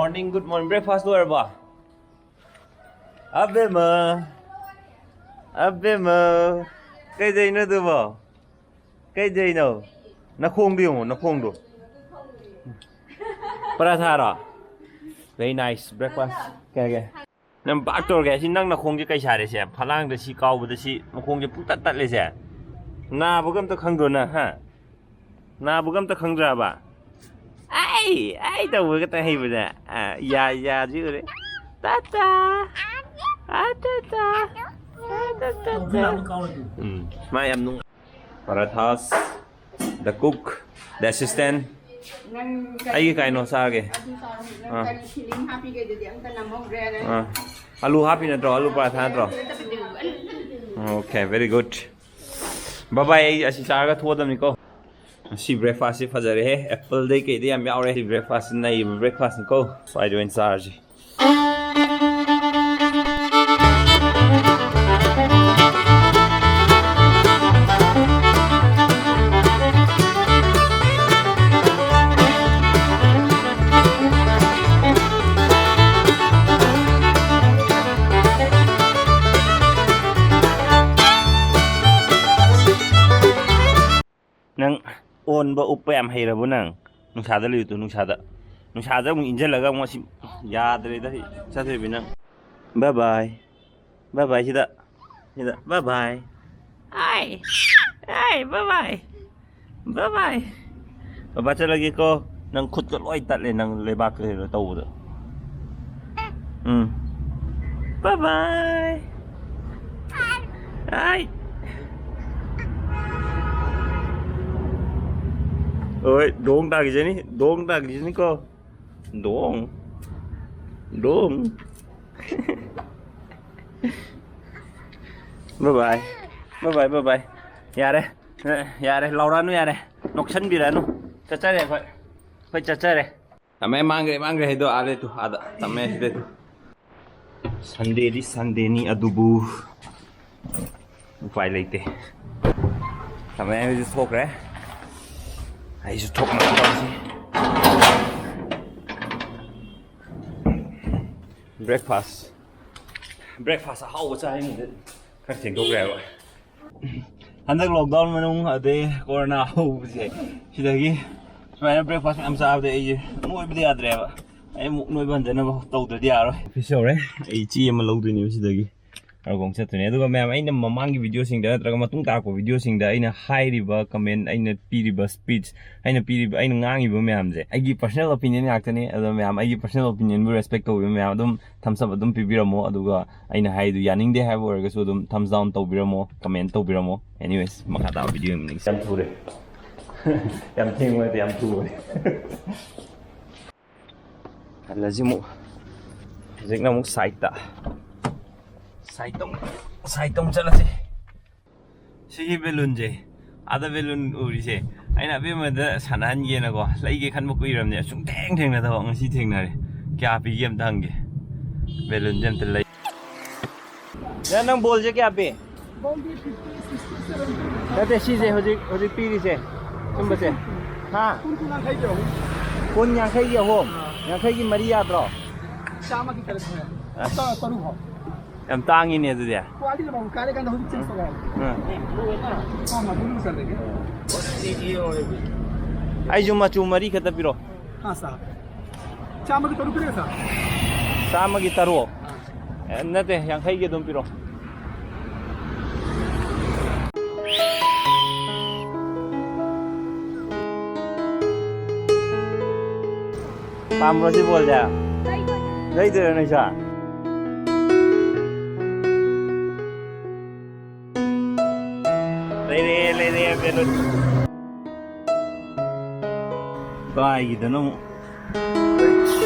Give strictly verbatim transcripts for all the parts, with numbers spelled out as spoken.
Morning, good morning. Breakfast ꯂꯣꯏꯔꯕꯣ? ꯑꯕꯦꯝꯃ, ꯑꯕꯦꯝꯃ, ꯀꯩꯗꯩꯅꯣ ꯑꯗꯨꯕꯣ? ꯀꯩꯗꯩꯅꯣ? ꯅꯈꯣꯡꯗꯣ ꯌꯦꯡꯉꯣ, ꯅꯈꯣꯡꯗꯣ꯫ ꯄꯔꯥꯊꯥꯔꯣ? Very nice breakfast. ꯀꯩ ꯍꯥꯏꯒꯦ? ꯅꯪ ꯕꯥꯛ ꯇꯧꯔꯒꯦ꯫ ꯁꯤ ꯅꯪ ꯅꯈꯣꯡꯁꯦ ꯀꯩ ꯁꯥꯔꯦ? ꯁꯦ ꯐꯂꯥꯡꯗ ꯁꯤ ꯀꯥꯎꯕꯗ ꯁꯤ ꯃꯈꯣꯡꯁꯦ ꯄꯨꯡꯇꯠ ꯇꯠꯂꯦꯁꯦ꯫ ꯅꯥꯕꯒ ꯑꯝꯇ ꯈꯪꯗ꯭ꯔꯣ ꯅꯪ, ꯍꯥ? ꯅꯥꯕꯒ ꯑꯝꯇ ꯈꯪꯗ꯭ꯔꯕ? ꯑꯩ ꯑꯩ ꯇꯧꯕꯒ ꯈꯛꯇ ꯍꯩꯕꯅꯦ꯫ ꯑ, ꯌꯥ ꯌꯥꯁꯤ ꯎꯔꯦ꯫ ꯇꯥꯇꯥ꯫ ꯑꯥ, ꯇꯥꯇꯥ꯫ ꯑꯥ, ꯇꯥꯇꯥ꯫ ꯎꯝ, ꯃꯥ ꯌꯥꯝ ꯅꯨꯡꯉꯥꯏ꯫ Parathas, the cook, the assistant. ꯅꯪ ꯀꯔꯤ ꯑꯩꯒꯤ ꯀꯩꯅꯣ ꯆꯥꯔꯒꯦ꯫ ꯑꯗꯨ ꯆꯥꯔꯣ꯫ ꯅꯪ ꯑꯥ꯫ ꯀꯔꯤ filling ꯍꯥꯞꯄꯤꯒꯦ ꯑꯗꯨꯗꯤ ꯑꯝꯇ ꯅꯝꯍꯧꯗ꯭ꯔꯦ ꯅꯪ꯫ ꯑꯥ꯫ ꯑꯂꯨ ꯍꯥꯞꯄꯤ ꯅꯠꯇ꯭ꯔꯣ? ꯑꯂꯨ ꯄꯔꯥꯊꯥ ꯅꯠꯇ꯭ꯔꯣ? Okay, very good. Bye bye, ꯑꯩ ꯑꯁꯤ ꯆꯥꯔꯒ ꯊꯣꯛꯑꯗꯕꯅꯤꯀꯣ꯫ ꯉꯁꯤ breakfastꯁꯤ ꯐꯖꯔꯦꯍꯦ꯫ Appleꯗꯩ ꯀꯩꯗꯩ ꯌꯥꯝ ꯌꯥꯎꯔꯦ꯫ ꯁꯤ breakfastꯁꯤ ꯅꯩꯕ breakfastꯅꯤꯀꯣ꯫ ꯁ꯭ꯋꯥꯏꯗ ꯑꯣꯏꯅ ꯆꯥꯔꯁꯤ꯫ ꯅꯪ ꯑꯣꯟꯕ ꯎꯞꯄ ꯌꯥꯝ ꯍꯩꯔꯕꯣ ꯅꯪ? ꯅꯨꯡꯁꯥꯗ ꯂꯩꯌꯨ ꯇꯨ, ꯅꯨꯡꯁꯥꯗ꯫ ꯅꯨꯡꯁꯥꯗ ꯑꯃꯨꯛ ꯏꯟꯁꯤꯜꯂꯒ ꯑꯃꯨꯛ ꯑꯁꯤ ꯌꯥꯗ꯭ꯔꯦꯗ ꯁꯤ ꯆꯠꯊꯣꯏꯕꯤ ꯅꯪ꯫ Bye bye꯫ Bye bye ꯁꯤꯗ꯫ ꯁꯤꯗ꯫ Bye bye꯫ ꯑꯥꯏ꯫ ꯑꯥꯏ, bye bye꯫ Bye bye꯫ ꯕꯕꯥ ꯆꯠꯂꯒꯦꯀꯣ꯫ ꯅꯪ ꯈꯨꯠꯀ ꯂꯣꯏ ꯇꯠꯂꯦ ꯅꯪ ꯂꯩꯕꯥꯛꯀ ꯀꯩꯅꯣ ꯇꯧꯕꯗꯣ꯫ ꯎꯝ꯫ Bye bye꯫ ꯑꯥꯏ꯫ ꯍꯣꯏ, ꯗꯣꯡ ꯇꯥꯈꯤꯁꯅꯤ, ꯗꯣꯡ ꯇꯥꯈꯤꯁꯅꯤꯀꯣ꯫ ꯗꯣꯡ꯫ ꯗꯣꯡ꯫ Bye bye꯫ Bye bye, bye bye꯫ ꯌꯥꯔꯦ꯫ ꯌꯥꯔꯦ, ꯂꯥꯎꯔꯛꯑꯅꯨ ꯌꯥꯔꯦ꯫ ꯅꯣꯛꯁꯟꯕꯤꯔꯛꯑꯅꯨ꯫ ꯆꯠꯆꯔꯦ ꯑꯩꯈꯣꯏ꯫ ꯑꯩꯈꯣꯏ ꯆꯠꯆꯔꯦ꯫ ꯇꯝꯃꯦ, ꯃꯥꯡꯈ꯭ꯔꯦ, ꯃꯥꯡꯈ꯭ꯔꯦ ꯍꯥꯏꯗꯣ ꯑꯥꯗ ꯇꯨ, ꯑꯥꯗ꯫ ꯇꯝꯃꯦ ꯁꯤꯗ ꯇꯨ꯫ Sundayꯗꯤ Sundayꯅꯤ ꯑꯗꯨꯕꯨ ꯎꯄꯥꯏ ꯂꯩꯇꯦ꯫ ꯇꯝꯃꯦ ꯍꯧꯖꯤꯛ ꯊꯣꯛꯈ꯭ꯔꯦ꯫ ꯑꯩꯁꯨ ꯊꯣꯛꯅꯕ ꯇꯧꯁꯤ꯫ Breakfast, breakfast ꯑꯍꯥꯎꯕ ꯆꯥꯔꯤꯉꯩꯗ ꯈꯔ ꯊꯦꯡꯗꯣꯛꯈ꯭ꯔꯦꯕ꯫ ꯍꯟꯗꯛ lockdown ꯃꯅꯨꯡ ꯑꯗꯩ corona ꯍꯧꯕꯁꯦ, ꯁꯤꯗꯒꯤ ꯁꯨꯃꯥꯏꯅ breakfast ꯃꯌꯥꯝ ꯆꯥꯕꯗ ꯑꯩꯁꯦ ꯅꯣꯏꯕꯗꯤ ꯌꯥꯗ꯭ꯔꯦꯕ꯫ ꯑꯩ ꯑꯃꯨꯛ ꯅꯣꯏꯕ ꯍꯟꯖꯅꯕ ꯇꯧꯗ꯭ꯔꯗꯤ ꯌꯥꯔꯣꯏ꯫ Office ꯌꯧꯔꯦ꯫ ꯑꯩ ꯆꯦ ꯑꯃ ꯂꯧꯗꯣꯏꯅꯦꯕ ꯁꯤꯗꯒꯤ꯫ ꯍꯔꯥꯎꯈꯣꯡ ꯆꯠꯇꯣꯏꯅꯦ꯫ ꯑꯗꯨꯒ ꯃꯌꯥꯝ, ꯑꯩꯅ ꯃꯃꯥꯡꯒꯤ video ꯁꯤꯡꯗ ꯅꯠꯇ꯭ꯔꯒ ꯃꯇꯨꯡ ꯇꯥꯔꯛꯄ video ꯁꯤꯡꯗ ꯑꯩꯅ ꯍꯥꯏꯔꯤꯕ comment, ꯑꯩꯅ ꯄꯤꯔꯤꯕ speech, ꯑꯩꯅ ꯄꯤꯔꯤꯕ, ꯑꯩꯅ ꯉꯥꯡꯉꯤꯕ ꯃꯌꯥꯝꯁꯦ ꯑꯩꯒꯤ personal opinion ꯉꯥꯛꯇꯅꯤ꯫ ꯑꯗꯣ ꯃꯌꯥꯝ, ꯑꯩꯒꯤ personal opinion ꯕꯨ respect ꯇꯧꯕꯤꯕ ꯃꯌꯥꯝ ꯑꯗꯨꯝ thumbs up ꯑꯗꯨꯝ ꯄꯤꯕꯤꯔꯝꯃꯣ꯫ ꯑꯗꯨꯒ ꯑꯩꯅ ꯍꯥꯏꯗꯨ ꯌꯥꯅꯤꯡꯗꯦ ꯍꯥꯏꯕ ꯑꯣꯏꯔꯒꯁꯨ ꯑꯗꯨꯝ thumbs down ꯇꯧꯕꯤꯔꯝꯃꯣ, comment ꯇꯧꯕꯤꯔꯝꯃꯣ꯫ Anyways, ꯃꯈꯥ ꯇꯥꯕ video ꯌꯦꯡꯃꯤꯟꯅꯁꯤ꯫ ꯌꯥꯝ ꯊꯨꯔꯦ꯫ ꯌꯥꯝ ꯊꯦꯡꯕ ꯅꯠꯇꯦ, ꯌꯥꯝ ꯊꯨꯕꯅꯦ꯫ ꯍꯜꯂꯁꯤ ꯑꯃꯨꯛ꯫ ꯍꯧꯖꯤꯛꯅ ꯑꯃꯨꯛ side ꯇ꯫ Side ꯇ ꯑꯃꯨꯛ, side ꯇ ꯑꯃꯨꯛ ꯆꯠꯂꯁꯤ꯫ ꯁꯤꯒꯤ balloon ꯁꯦ, ꯑꯥꯗ balloon ꯎꯔꯤꯁꯦ, ꯑꯩꯅ ꯑꯕꯦꯝꯃꯗ ꯁꯥꯟꯅꯍꯟꯒꯦꯅꯀꯣ ꯂꯩꯒꯦ ꯈꯟꯕ ꯀꯨꯏꯔꯕꯅꯦ꯫ ꯁꯨꯡꯊꯦꯡ ꯊꯦꯡꯅꯗꯕ, ꯉꯁꯤ ꯊꯦꯡꯅꯔꯦ꯫ ꯀꯌꯥ ꯄꯤꯒꯦ ꯑꯝꯇ ꯍꯪꯒꯦ꯫ Balloon ꯁꯦ ꯑꯝꯇ ꯂꯩ꯫ ꯅꯪ, ꯅꯪ ball ꯁꯦ ꯀꯌꯥ ꯄꯤ? Ball ꯗꯤ fifty, sixty, seventy꯫ ꯅꯠꯇꯦ, ꯁꯤꯁꯦ ꯍꯧꯖꯤꯛ, ꯍꯧꯖꯤꯛ ꯄꯤꯔꯤꯁꯦ, ꯁꯨꯝꯕꯁꯦ꯫ ꯍꯥ? ꯀꯨꯟ, ꯀꯨꯟ ꯌꯥꯡꯈꯩꯒꯤ ꯑꯍꯨꯝ꯫ ꯀꯨꯟ ꯌꯥꯡꯈꯩꯒꯤ ꯑꯍꯨꯝ? ꯑꯥ꯫ ꯌꯥꯡꯈꯩꯒꯤ ꯃꯔꯤ ꯌꯥꯗ꯭ꯔꯣ? ꯆꯥꯝꯃꯒꯤ ꯇꯔꯨꯛ ꯍꯥꯏ꯫ ꯑꯁ꯫ ꯇꯔꯨꯛ ꯐꯥꯎ꯫ ꯌꯥꯝ ꯇꯥꯡꯉꯤꯅꯦ ꯑꯗꯨꯗꯤ꯫ Quality ꯂꯩꯕ ꯀꯥꯏꯔꯀꯥꯟꯗ ꯍꯧꯖꯤꯛ change ꯇꯧꯔꯦ꯫ ꯎꯝ꯫ ꯑꯥ, ꯃꯗꯨ ꯆꯠꯂꯒꯦ꯫ ꯑꯩꯁꯨ ꯃꯆꯨ ꯃꯔꯤ ꯈꯛꯇ ꯄꯤꯔꯣ꯫ ꯍꯥ, ꯁꯥꯔ꯫ ꯆꯥꯝꯃꯒꯤ ꯇꯔꯨꯛ ꯄꯤꯔꯒꯦ, ꯁꯥꯔ꯫ ꯆꯥꯝꯃꯒꯤ ꯇꯔꯨꯛ? ꯑꯦ, ꯅꯠꯇꯦ, ꯌꯥꯡꯈꯩꯒꯤ ꯑꯗꯨꯝ ꯄꯤꯔꯣ꯫ ꯄꯥꯝꯕ꯭ꯔꯣ ꯁꯤ ball ꯁꯦ? ꯂꯩꯗꯣꯏꯔꯣ ꯅꯣꯏꯁꯨ? ꯂꯩꯔꯦ, ꯂꯩꯔꯦ, balloon꯫ ꯀꯥꯏꯒꯤꯗꯅ ꯑꯃꯨꯛ꯫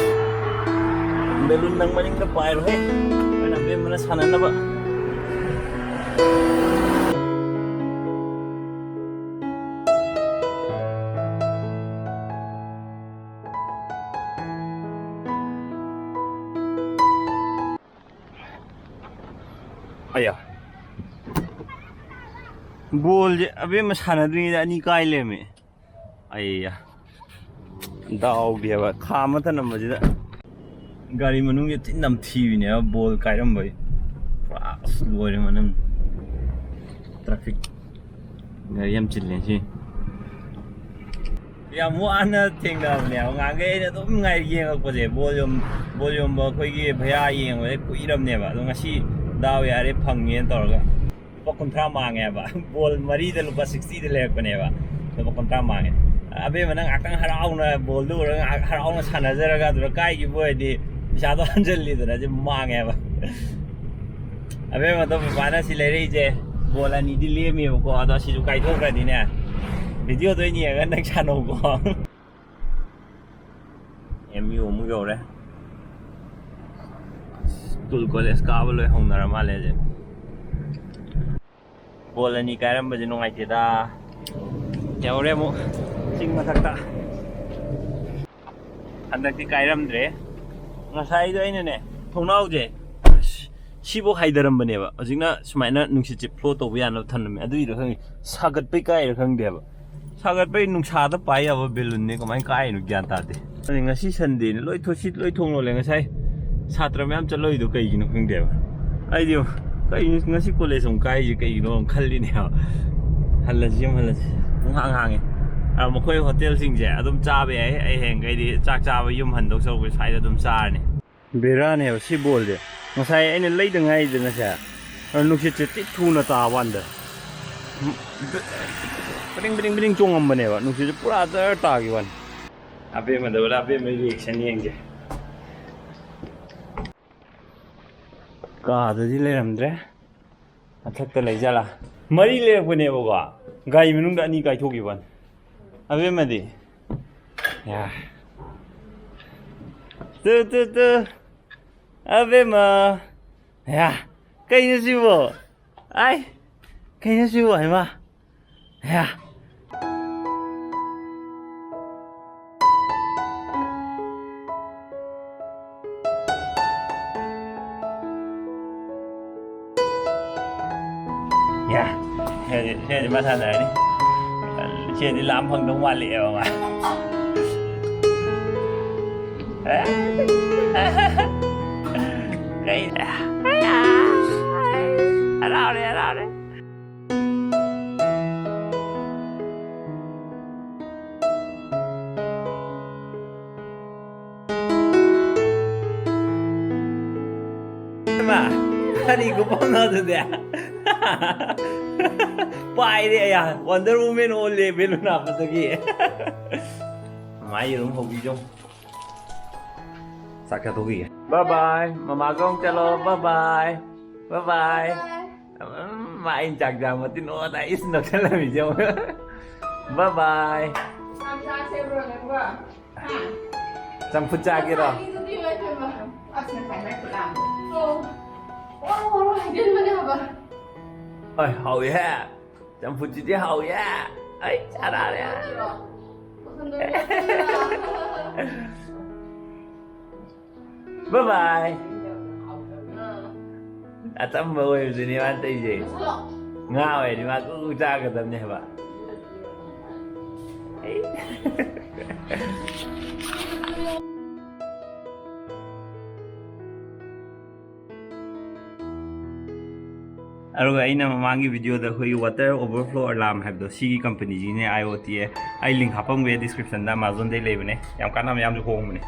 Balloon ꯅꯪ ꯃꯅꯤꯡꯗ ꯄꯥꯏꯔꯣꯍꯦ꯫ ꯑꯩꯅ ꯑꯕꯦꯝꯃꯅ ꯁꯥꯟꯅꯅꯕ꯫ ꯑꯌꯥ꯫ Ball ꯁꯦ ꯑꯕꯦꯝꯃ ꯁꯥꯟꯅꯗ꯭ꯔꯤꯉꯩꯗ ꯑꯅꯤ ꯀꯥꯏ ꯂꯩꯔꯝꯃꯦ꯫ ꯑꯩꯌꯥ꯫ ꯗꯥꯎꯒꯤ ꯍꯥꯏꯕ, ꯈꯥ ꯑꯃ ꯊꯅꯝꯕꯁꯤꯗ꯫ ꯒꯥꯔꯤ ꯃꯅꯨꯡꯁꯦ ꯊꯤ ꯅꯝꯊꯤꯕꯤꯅꯦꯕ, ꯕꯣꯜ ꯀꯥꯏꯔꯝꯕꯩ꯫ ꯄꯨꯔꯥ ꯑꯁ ꯂꯣꯏꯔꯦ ꯃꯅꯝ꯫ ꯇ꯭ꯔꯥꯐꯤꯛ꯫ ꯒꯥꯔꯤ ꯌꯥꯝ ꯆꯤꯜꯂꯦ ꯁꯤ꯫ ꯌꯥꯝ ꯋꯥꯅ ꯊꯦꯡꯅꯕꯅꯦꯕ꯫ ꯉꯍꯥꯟꯈꯩ ꯑꯩꯅ ꯑꯗꯨꯝ ꯉꯥꯏ ꯌꯦꯡꯉꯛꯄꯁꯦ, ꯕꯣꯜ ꯌꯣꯟ-, ꯕꯣꯜ ꯌꯣꯟꯕ ꯑꯩꯈꯣꯏꯒꯤ ꯚꯩꯌꯥ ꯌꯦꯡꯕꯁꯦ ꯀꯨꯏꯔꯕꯅꯦꯕ꯫ ꯑꯗꯣ ꯉꯁꯤ ꯗꯥꯎ ꯌꯥꯔꯦ ꯐꯪꯉꯦꯅ ꯇꯧꯔꯒ ꯂꯨꯄꯥ ꯀꯨꯟꯊ꯭ꯔꯥ ꯃꯥꯡꯉꯦꯕ꯫ ꯕꯣꯜ ꯃꯔꯤꯗ ꯂꯨꯄꯥ ꯁꯤꯛꯁꯇꯤꯗ ꯂꯩꯔꯛꯄꯅꯦꯕ꯫ ꯂꯨꯄꯥ ꯀꯨꯟꯊ꯭ꯔꯥ ꯃꯥꯡꯉꯦ꯫ ꯑꯕꯦꯝꯃ ꯅꯪ ꯉꯥꯛꯇꯪ ꯍꯔꯥꯎꯅ ꯕꯣꯜꯗꯨ ꯎꯔꯒ ꯉꯥꯏꯍꯥꯛ ꯍꯔꯥꯎꯅ ꯁꯥꯟꯅꯖꯔꯒ ꯑꯗꯨꯗ ꯀꯥꯏꯈꯤꯕ ꯑꯣꯏꯔꯗꯤ ꯄꯩꯁꯥꯗꯣ ꯍꯟꯖꯤꯜꯂꯤꯗꯅ ꯁꯤ ꯃꯥꯡꯉꯦꯕ꯫ ꯑꯕꯦꯝꯃꯗꯣ ꯕꯕꯥꯅ ꯁꯤ ꯂꯩꯔꯛꯏꯁꯦ ꯕꯣꯜ ꯑꯅꯤꯗꯤ ꯂꯦꯝꯃꯦꯕꯀꯣ, ꯑꯗꯣ ꯁꯤꯁꯨ ꯀꯥꯏꯊꯣꯛꯈ꯭ꯔꯗꯤꯅꯦ ꯚꯤꯗꯤꯑꯣꯗ ꯑꯣꯏꯅ ꯌꯦꯡꯉꯒ ꯅꯪ ꯁꯥꯟꯅꯧꯀꯣ꯫ ꯑꯦꯝ ꯌꯨ ꯑꯃꯨꯛ ꯌꯧꯔꯦ꯫ ꯁ꯭ꯀꯨꯜ ꯀꯣꯂꯦꯖ ꯀꯥꯕ ꯂꯣꯏ ꯍꯧꯅꯔ ꯃꯥꯜꯂꯦ ꯍꯧꯖꯤꯛ꯫ ꯕꯣꯜ ꯑꯅꯤ ꯀꯥꯏꯔꯝꯕꯁꯦ ꯅꯨꯡꯉꯥꯏꯇꯦꯗ꯫ ꯌꯧꯔꯦ ꯑꯃꯨꯛ ꯆꯤꯡ ꯃꯊꯛꯇ꯫ ꯍꯟꯗꯛꯇꯤ ꯀꯥꯏꯔꯝꯗ꯭ꯔꯦ꯫ ꯉꯁꯥꯏꯗꯣ ꯑꯩꯅꯅꯦ, ꯊꯣꯡꯅꯥꯎꯁꯦ ꯁꯤꯐꯧ ꯍꯥꯏꯊꯔꯝꯕꯅꯦꯕ꯫ ꯍꯧꯖꯤꯛꯅ ꯁꯨꯃꯥꯏꯅ ꯅꯨꯡꯁꯤꯠꯁꯦ ꯐ꯭ꯂꯣ ꯇꯧꯕ ꯌꯥꯅꯕ ꯊꯝꯂꯝꯃꯦ꯫ ꯑꯗꯨꯏꯔ ꯈꯪꯗꯦ, ꯁꯥꯒꯠꯄꯩ ꯀꯥꯏꯔ ꯈꯪꯗꯦꯕ꯫ ꯁꯥꯒꯠꯄꯩ ꯅꯨꯡꯁꯥꯗ ꯄꯥꯏ ꯌꯥꯕ ꯕꯦꯂꯨꯟꯅꯦ, ꯀꯃꯥꯏꯅ ꯀꯥꯏꯔꯤꯅꯣ ꯒ꯭ꯌꯥꯟ ꯇꯥꯗꯦ꯫ ꯑꯗꯨꯅꯤ ꯉꯁꯤ ꯁꯟꯗꯦꯅꯤ, ꯂꯣꯏ ꯊꯣ-, ꯁꯤ ꯂꯣꯏ ꯊꯣꯡ ꯂꯣꯜꯂꯦ꯫ ꯉꯁꯥꯏ ꯁꯥꯇ꯭ꯔ ꯃꯌꯥꯝ ꯆꯠꯂꯣꯏꯗꯣ ꯀꯩꯒꯤꯅꯣ ꯈꯪꯗꯦꯕ꯫ ꯑꯩꯗꯤ ꯀꯩꯅꯣ ꯉꯁꯤ ꯀꯣꯂꯦꯖ ꯑꯃꯨꯛ ꯀꯥꯏꯁꯦ ꯀꯩꯒꯤꯅꯣ ꯑꯃꯨꯛ ꯈꯜꯂꯤꯅꯦꯕ꯫ ꯍꯜꯂꯁꯤ, ꯌꯨꯝ ꯍꯜꯂꯁꯤ꯫ ꯄꯨꯡꯍꯥꯡ ꯍꯥꯡꯉꯦ꯫ ꯑ, ꯃꯈꯣꯏ ꯍꯣꯇꯦꯜꯁꯤꯡꯁꯦ ꯑꯗꯨꯝ ꯆꯥꯕ ꯌꯥꯏ꯫ ꯑꯩ ꯍꯌꯦꯡꯈꯩꯗꯤ ꯆꯥꯛ ꯆꯥꯕ ꯌꯨꯝ ꯍꯟꯗꯧ ꯁꯔꯨꯛꯄꯨꯗꯤ ꯁ꯭ꯋꯥꯏꯗ ꯑꯗꯨꯝ ꯆꯥꯔꯅꯤ꯫ ꯕꯦꯔꯥꯅꯦꯕ ꯁꯤ ꯕꯣꯜꯁꯦ꯫ ꯉꯁꯥꯏ ꯑꯩꯅ ꯂꯩꯗ ꯉꯥꯏꯔꯤꯗꯅ ꯁꯦ, ꯑꯗꯣ ꯅꯨꯡꯁꯤꯠꯁꯦ ꯊꯤ ꯊꯨꯅ ꯇꯥꯕ ꯋꯥꯅꯤꯗ꯫ ꯕ꯭ꯔꯤꯡ ꯕ꯭ꯔꯤꯡ ꯕ꯭ꯔꯤꯡ ꯆꯣꯡꯉꯝꯕꯅꯦꯕ꯫ ꯅꯨꯡꯁꯤꯠꯁꯦ ꯄꯨꯔꯥ ꯖꯔ ꯇꯥꯈꯤꯕ ꯋꯥꯅꯤ꯫ ꯑꯕꯦꯝꯃꯗ ꯑꯣꯏꯔ ꯑꯕꯦꯝꯃꯒꯤ ꯔꯤꯌꯦꯛꯁꯟ ꯌꯦꯡꯒꯦ꯫ ꯀꯥꯗꯗꯤ ꯂꯩꯔꯝꯗ꯭ꯔꯦ꯫ ꯃꯊꯛꯇ ꯂꯩꯖꯥꯠꯂꯥ? ꯃꯔꯤ ꯂꯩꯔꯛꯄꯅꯦꯕꯀꯣ꯫ ꯒꯥꯔꯤ ꯃꯅꯨꯡꯗ ꯑꯅꯤ ꯀꯥꯏꯊꯣꯛꯈꯤꯕ ꯋꯥꯅꯤ꯫ ꯑꯕꯦꯝꯃꯗꯤ? ꯌꯥ꯫ ꯇꯨ, ꯇꯨ, ꯇꯨ꯫ ꯑꯕꯦꯝꯃ꯫ ꯌꯥ꯫ ꯀꯩꯅꯣ ꯁꯤꯕꯣ? ꯑꯥꯏ꯫ ꯀꯩꯅꯣ ꯁꯤꯕꯣ, ꯍꯩꯃꯥ? ꯍꯌꯥ꯫ ꯌꯥ꯫ ꯁꯤꯗꯤ, ꯁꯤꯗꯤ ꯃꯥ ꯁꯥꯟꯅꯔꯅꯤ꯫ ꯁꯤꯗꯤ ꯂꯥꯝ ꯐꯪꯗꯧ ꯃꯥꯜꯂꯛꯑꯦꯕ ꯃꯥ꯫ ꯀꯩ? ꯍꯔꯥꯎꯔꯦ, ꯍꯔꯥꯎꯔꯦ꯫ ꯏꯃꯥ, ꯀꯔꯤ ꯈꯨꯐꯝꯅꯣ ꯑꯗꯨꯗꯤ? ꯄꯥꯏꯔꯦ ꯑꯌꯥ, Wonder Woman ꯑꯣꯜꯂꯦ balloon ꯍꯥꯞꯄꯗꯒꯤ꯫ ꯃꯥꯏ ꯌꯦꯔꯨꯝ ꯍꯧꯕꯤꯖꯧ꯫ ꯆꯥꯛ ꯆꯥꯊꯣꯛꯈꯤꯒꯦ꯫ Bye bye꯫ ꯃꯃꯥꯒ ꯑꯃꯨꯛ ꯆꯠꯂꯣ꯫ Bye bye꯫ Bye bye꯫ ꯎꯝ, ꯃꯥ ꯑꯩꯅ ꯆꯥꯛ ꯆꯥꯕ ꯃꯇꯤꯟ ꯑꯣꯗ ꯏꯁ ꯅꯣꯛꯁꯜꯂꯝꯃꯤꯁꯦ ꯌꯦꯡꯉꯣ꯫ Bye bye꯫ ꯆꯥꯛ ꯆꯥꯁꯦꯕ꯭ꯔꯣ ꯅꯪꯕꯣ? ꯍꯥ? ꯆꯝꯐꯨꯠ ꯆꯥꯒꯦꯔꯣ? ꯆꯥꯒꯦꯗꯨꯗꯤ ꯏꯃꯥ ꯏꯕꯦꯝꯃ꯫ ꯑꯁ, ꯉꯁꯥꯏ ꯃꯥꯏ ꯈꯨꯠ ꯅꯥꯕꯗꯣ꯫ ꯑꯣ꯫ ꯑꯣ, ꯃꯣꯔꯣꯛ ꯍꯩꯖꯤꯟꯕꯅꯦ ꯍꯥꯏꯕ꯫ ꯍꯣꯏ, ꯍꯥꯎꯏꯍꯦ꯫ ꯆꯝꯐꯨꯠꯁꯤꯗꯤ ꯍꯥꯎꯏꯍꯦ꯫ ꯑꯩ ꯆꯥꯔꯛꯑꯦ꯫ ꯄꯨꯈꯝꯗꯣ ꯂꯣꯏ Bye bye꯫ ꯑꯥ꯫ ꯑꯆꯝꯕ ꯑꯣꯏꯕꯗꯨꯅꯦ ꯃꯥꯅ ꯇꯧꯔꯤꯁꯦ꯫ ꯆꯥꯁꯜꯂꯣ꯫ ꯉꯥ ꯑꯣꯏꯔꯗꯤ ꯃꯥ ꯀꯨ ꯀꯨ ꯆꯥꯒꯗꯕꯅꯦ ꯍꯥꯏꯕ꯫ ꯑꯗꯨꯒ ꯑꯩꯅ ꯃꯃꯥꯡꯒꯤ video ꯗ ꯑꯩꯈꯣꯏꯒꯤ water overflow alarm ꯍꯥꯏꯕꯗꯣ, ꯁꯤꯒꯤ company ꯁꯤꯅꯦ, I O T A꯫ ꯑꯩ link ꯍꯥꯞꯄꯝꯒꯦ description ꯗ, Amazon ꯗꯩ ꯂꯩꯕꯅꯦ, ꯌꯥꯝ ꯀꯥꯟꯅꯕ, ꯌꯥꯝꯁꯨ ꯍꯣꯡꯕꯅꯦ꯫